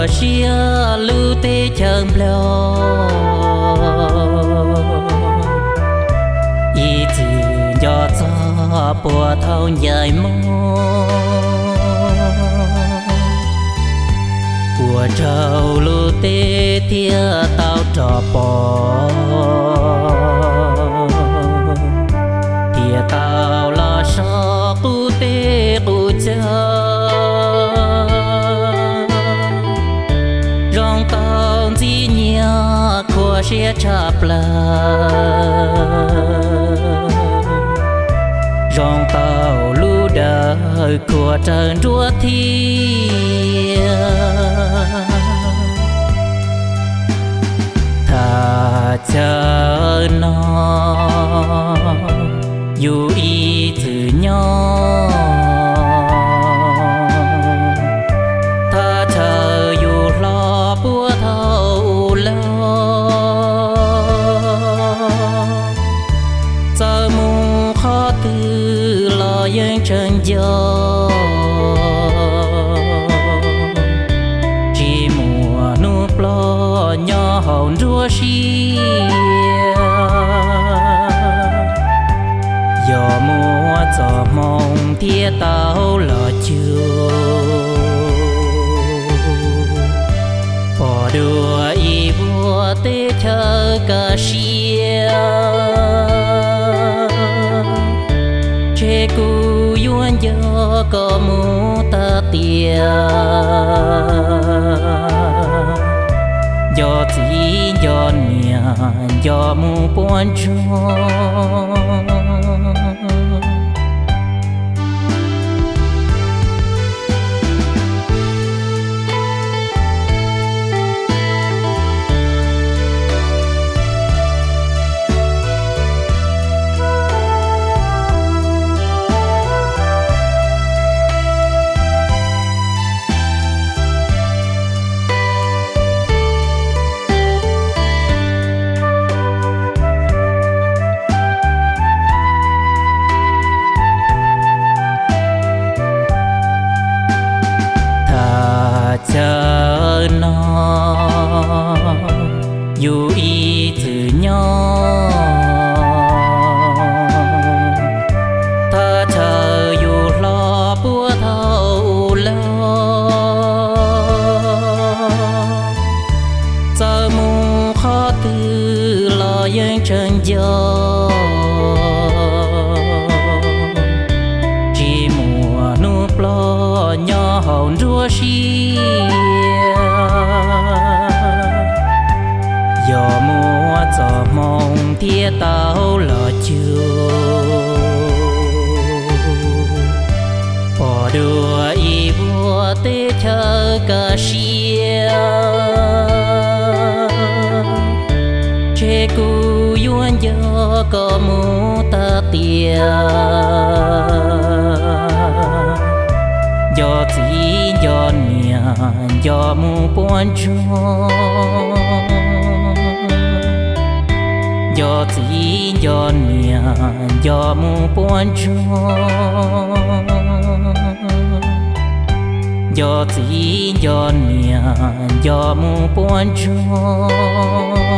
Siab lub teb chaws Nplog ib txwm nco txog puag thaum ncaim mog, ua rau lub teb thiaj tau rog pom, thiaj tau los so qub teb qub chaw. Zoo tau ntxim nyiam khuav siab tshaj plaws, zoo tau lub dawm khuav raws nruab thiab. Thaj chaw no yus ib txwm nyob, thaj chaw yus hlob puag thaum ub los, txawm mus qhov twg los yeej tseem nco, tsis muaj hnub ploj nyob hauv nruab siab. Yog muaj txoj hmoo thiaj tau los cuag, pom dua ib vuag teb chaws kaj siab, ces kuv yuav nco koj mus tas tias, nco txiv nco niam nco mus puag ntsoog. Thaj chaw no yus ib txwm nyob, thaj chaw yus hlob puag thaum ub los, txawm mus qhov twg los yeej tseem nco, tsis muaj hnub ploj nyob hauv nruab siab. Yog muaj txoj hmoo thiaj tau los cuag, pom dua ib vuag teb chaws kaj siab, ces kuv yuav nco koj mus tas tias, nco txiv nco niam nco mus puag ntsoog, nco txiv nco niam nco mus puag ntsoog, nco txiv nco niam nco mus puag ntsoog.